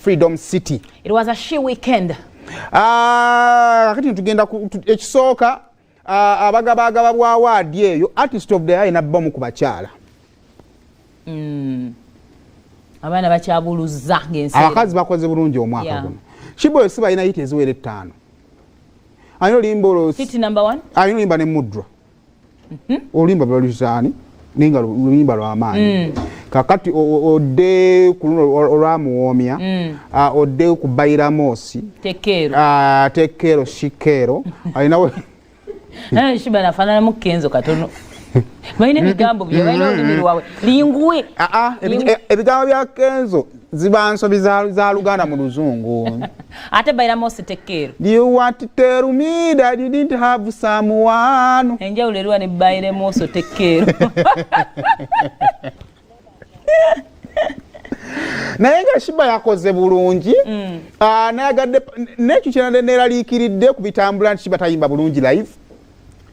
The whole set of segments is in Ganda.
Freedom City. It was a she weekend. Ah, kati tugenda ekisooka, ah, abagabagaba bwa award eyo, artist of the year nabbamu ku bakyala. Abaana bakyabuluza ng'ensi. Abakazi bakoze bulungi omwaka guno. Sheebah si balina hit eziwera 5. Alina oluyimba olwo Hit number one. Alina oluyimba ne Mudra. Oluyimba baluyitaani, naye nga luyimba lwamaanyi. Kakati odde ku luno olwamuwoomya, ah, odde ku Bairamosi. Tekeero. Ah, Tekeero Shikeero alinawo. Sheebah nafaananamu Kenzo katono. Balina ebigambo bye, balina olulimi lwabwe linguwe. Ah, ah, ebigambo bya Kenzo ziba nsobi za Luganda mu Luzungu. Ate Bairamosi Tekeero. You want to tell me that you didn't have someone? Enjawulo eriwa ne Bairamosi Tekeero? Naye nga Sheebah yakoze bulungi. Ah, nayagadde nekyo kyenadde neraliikiridde ku bitambula nti Sheebah tayimba bulungi live,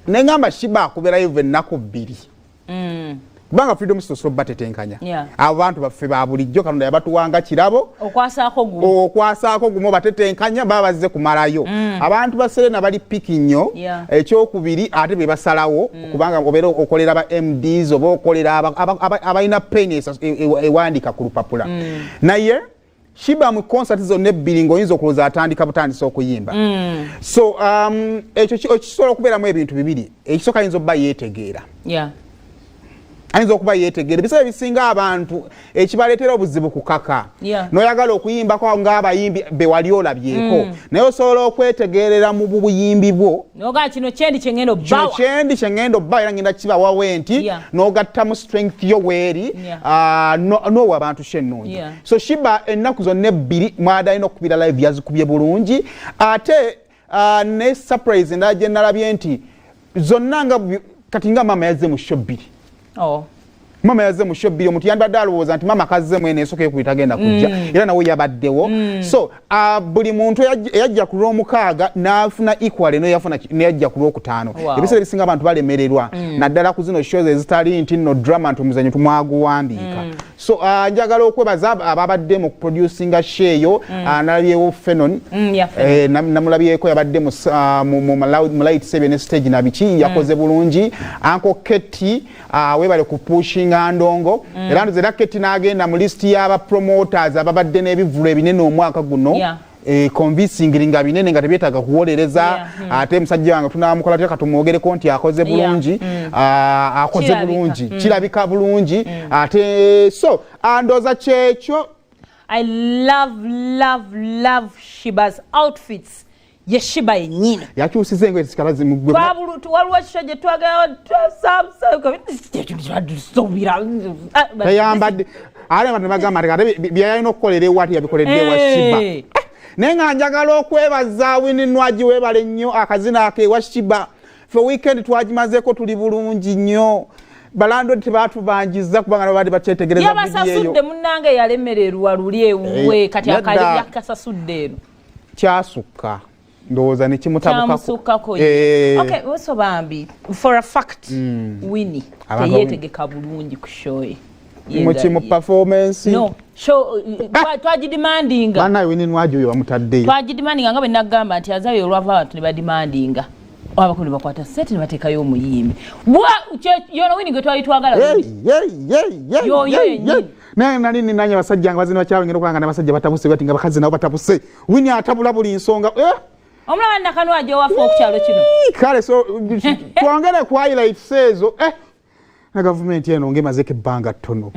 neŋŋamba Sheebah akube live ennaku 2, kubanga Freedom City osobola batetenkanya. Abo bantu baffe ba bulijjo, Katonda yabatuwanga kirabo. Okwasaako gumu. Okwasaako gumu, batetenkanya, baba bazze kumalayo. Abantu ba Serena bali picky nnyo. Ekyokubiri, ate be basalawo, kubanga obeera okolera ba MDs oba okolera abalina pen ewandiika ku lupapula. Naye Sheebah mu concert zonna ebbiri ng'oyinza okulowooza atandika butandisa okuyimba. So ekyo kisobola okubeeramu ebintu bibiri. Ekisooka, ayinza okuba yeetegeera. Ayinza okuba yeetegeera. Ebiseera ebisinga abantu ekibaleetera obuzibu kukaka. N'oyagala okuyimbako ng'abayimbi be wali olabyeko, naye osobola okwetegeerera mu buyimbi bwo. Nogaa kino kyendi kyengenda Kino obbawa. Kyendi kyengenda obbawa, era ngenda kibawawe nti n'ogattamu strength yo weeri, ah, n'owa abantu show ennungi. So Sheebah ennaku zonna ebbiri mwada alina okukubira live, yazikubye bulungi. Ate ah, ne surprise endala gye nalabye nti zonna nga kati nga maama yazze mu show bbiri. Maama yazze mu show bbiri. Omuntu yandibadde alowooza nti maama kazzemu eno esooka eyokubiri tagenda kujja, era nawe yabaddewo. So buli muntu eyajja ku Lwomukaaga n'afuna equal neyajja ku Lwokutaano. Ebiseera ebisinga abantu balemererwa, naddala ku zino shows ezitali nti nno drama nti omuzanyo tumwaguwandiika. So njagala okwebaza ababadde mu kuproducinga show eyo. Nalabyewo Fenon. Yeah, Fenon. Eh, namulabyeko yabadde mu light sebe ne stage na biki, yakoze bulungi. Uncle Ketty, webale kupushinga ndongo. Era ndoza era Ketty n'agenda mu list y'aba promoters ababadde n'ebivvulo ebinene omwaka guno. Eh, convincingly nga binene nga tebyetaaga kuwolereza. Ate musajja wange tunamukola tutya? Katumwogereko nti akoze bulungi. Ah, akoze Kirabika. bulungi, kirabika bulungi. Ate so ndooza kyekyo. I love, love, love Sheebah's outfits. Ye Sheebah yennyini. Yakyusiza engoye zikala zimugwe. Waliwo ekisho gye twagala. Tayambadde ate abantu nebagamba nti ate byeyalina okukolera ewa ate yabikoledde ewa Sheebah. Eh, naye nga njagala okwebaza Winnie Nwagi, weebale nnyo akazina ako ewa Sheebah. Fe weekend twagimazeeko tuli bulungi nnyo, balando tebatubanjiza kubanga nabo baali bakyetegereza video eyo. Yabasasudde munnange, yalemererwa luli ewuwe. Eh, kati nedda. Yakasasudde eno. Kyasukka ndowooza nekimutabukako. Kyamusukkako. Eh. Okay, also bambi, for a fact, Winnie Abantu teyeetegeka bulungi ku show ye. Muki mu performance? No show, twagidemandinga. Banaye Winnie Nwagi oyo bamutaddeyo. Twagidemandinga nga bwe nagamba nti azayo olwava abantu ne bademandinga, abakulu ne bakwata sente ne bateekayo omuyimbi. Yono Winnie gwe twali twagala. Hey, hey, hey, hey, Yoyo hey, yennyini. hey. Naye nali ninanye abasajja nga bazina bakyala, ngenda okulanga n'abasajja batabuse bati nga bakazi nabo batabuse. Winnie atabula buli nsonga, eh? Omulaba nakanwaji owaffe okukyalo kino. Ii, kale so twongere ku highlights ezo, eh? Na gavumenti eno ng'emazeeko ebbanga ttono.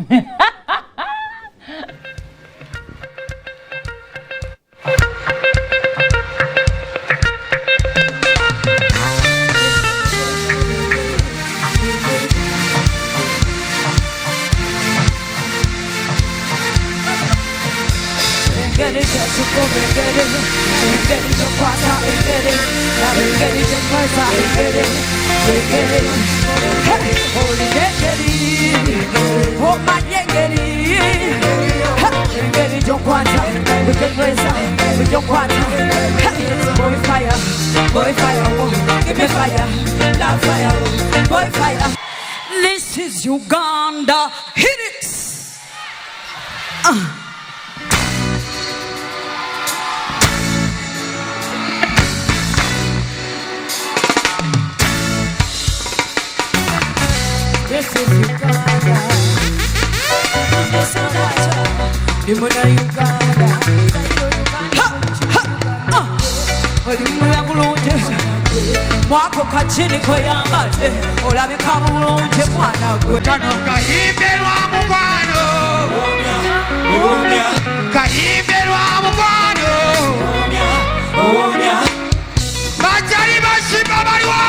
Engeri gyekikuba, engeri, engeri gyokwata, engeri, engeri gyenyweza, engeri, engeri. Hey! Olina engeri, omanye engeri. Hey! Engeri gyokwata, gyenyweza, gyokwata. Hey! Boy fire, boy fire, oh, give me fire, love fire, oh, boy fire. This is Uganda. Hit it. This is Uganda. Ndi Munnayuganda. Ha, ha, ah. Oli bulungi mwako kachini koyambadde, olabika bulungi mwana gwe. Kano kayimbe lwa mukwano, kayimbe lwa mukwano, bakyali ba Sheebah baliwa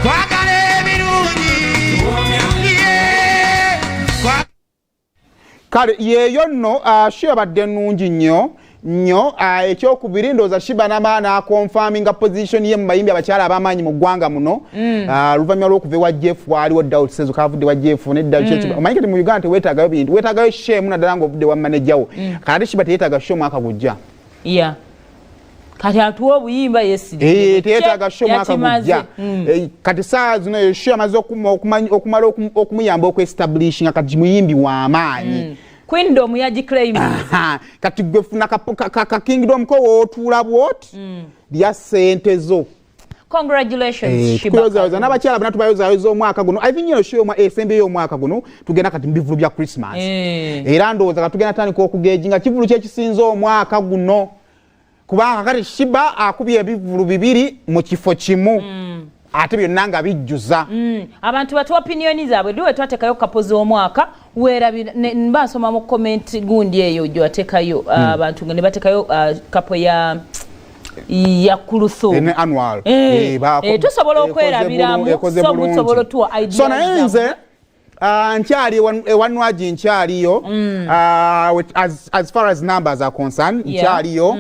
kwagala ebirungi. Yeah. Kale yeeyo nno show yabadde nnungi nnyo nnyo. Ekyokubiri, ndowooza Sheebah n'amaani aconfirminga position ye mu bayimbi abakyala ab'amaanyi mu ggwanga muno. Oluvannyuma lw'okuva ewa Jeff, waaliwo doubts ezo, kavudde wa Jeff nedda. Omanyi kati mu Uganda teweetaagayo bintu, weetaagayo show emu, naddala ng'ovudde wa manager wo. Kati ate Sheebah teyeetaaga show mwaka gujja. Yeah. Kati atuwa obuyimba. Teyeetaaga show mwaka gujja. Kati saa zino eyo show amaze okumala okumuyamba okuestablishinga kati muyimbi w'amaanyi. Queendom yagiclaim. Aha, kati gwe funa ka kingdom ko wootuula bwoti, lya ssente zo. Congratulations, Sheebah. Tukuyozayoza n'abakyala bonna, tubayozayoza omwaka guno. I think eno show esembyeyo omwaka guno, tugenda kati mu bivulu bya Christmas. Era ndowooza katugenda tandika okugauginga kivulu kyekisinza omwaka guno, kubanga kati Sheebah akubye ebivulu bibiri mu kifo kimu, ate byonna nga bijjuza. Abantu batuwa opinioni zaabwe. Liwe twateekayo couple z'omwaka, weerabira mba nsoma mu comment gundi eyo gyewateekayo, abantu nga ne bateekayo couple ya Kulutho. Ne annual. Tusobola okwerabiramu, ekoze so bulungi. musobola otuwa ideas So naye zammwe. Nze nkyali ewanwaji nkyaliyo. As far as numbers are concerned, nkyaliyo.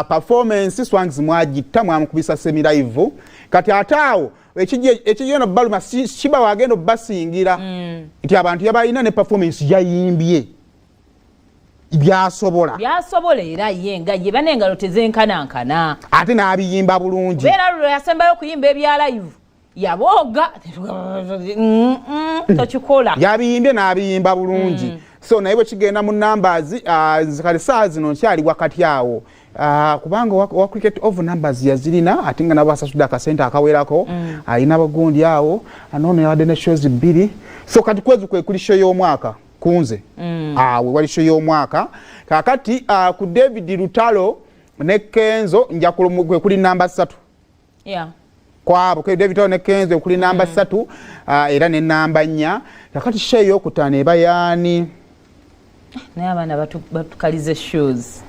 Performance Swangz mwagitta, mwamukubisa semi live. Kati ate awo ekijja eno baluma Sheebah wagenda obbasingira nti abantu yabalina ne performance yayimbye byasobola. Byasobola, era ye nga ye bana engalo tezenkanankana. Ate n'abiyimba bulungi. Beera lwe yasembayo okuyimba ebya live yabooga. Tokikola. Yabiyimbye n'abiyimba bulungi. So naye bwe kigenda mu numbers, nze kale saa zino nkyali wakati awo. Kubanga owa Cricket Oval numbers yazirina, ate nga nabo asasudde akasente akawerako, alina bagundi awo anono yabadde ne shows bbiri. So kati kwezi kwe kuli show y'omwaka kunze. Awe wali show y'omwaka. Kakati ku David Lutalo ne Kenzo nja kwe kuli namba 3. Kwabo ke David Lutalo ne Kenzo kuli namba 3, era ne namba 4. Kakati show ey'okutaano eba yaani? Naye abaana batukalize shows.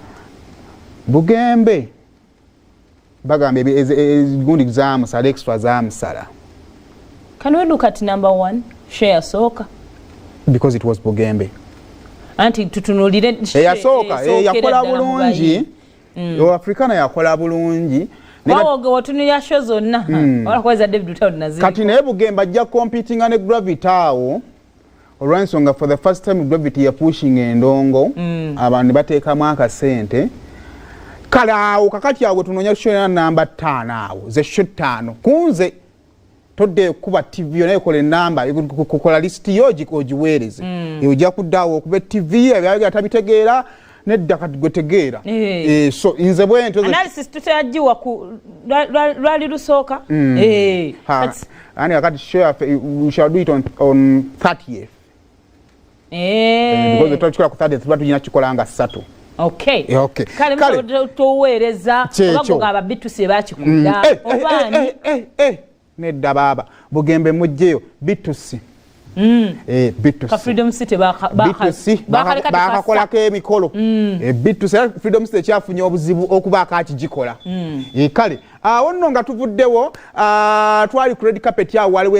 Bugembe bagamba gundi zamusala, extra zamusala. Can we look at number one show yasooka? Because it was Bugembe. Anti tutunulire eyasooka. Esookera Yakola ddala mu bulungi. Africana yakola bulungi. Wawotunulira show zonna olakweza David Lutalo naziri. Kati naye Bugembe ajja competinga ne Gravity awo, olw'ensonga for the first time Gravity yapushinga endongo, abantu ne bateekamu akasente. Kale awo kakati awo tunoonya show ya namba 5. Awo ze show 5 kunze. Todde kuba TV yo naye kola enamba, kukola lisiti yo ogiweereze. Ojja kuddaawo okuba TV ebyaga tabitegeera nedda. Kati gwe tegeera. So nze bwentyo Analysis tutagiwa ku lwali lusooka. Ani kakati show yaffe, we shall do it on 30th. Because twakikola ku 30th, tuba tulina kikola nga 3. Okay. Okay. Kale. Kale. Musobola toweereza. Kyekyo. Oba gugamba bitusi bakikunda obaani? Nedda baaba, Bugembe mugjeyo bitusi. Bitusi. Ka Freedom City Bitusi bakaleka tekasa. Bakakolako emikolo. Bitusi, era Freedom City ekyafunye obuzibu okubaako akigikola. Kale awo nno nga tuvuddewo, twali ku red carpet awo waliwo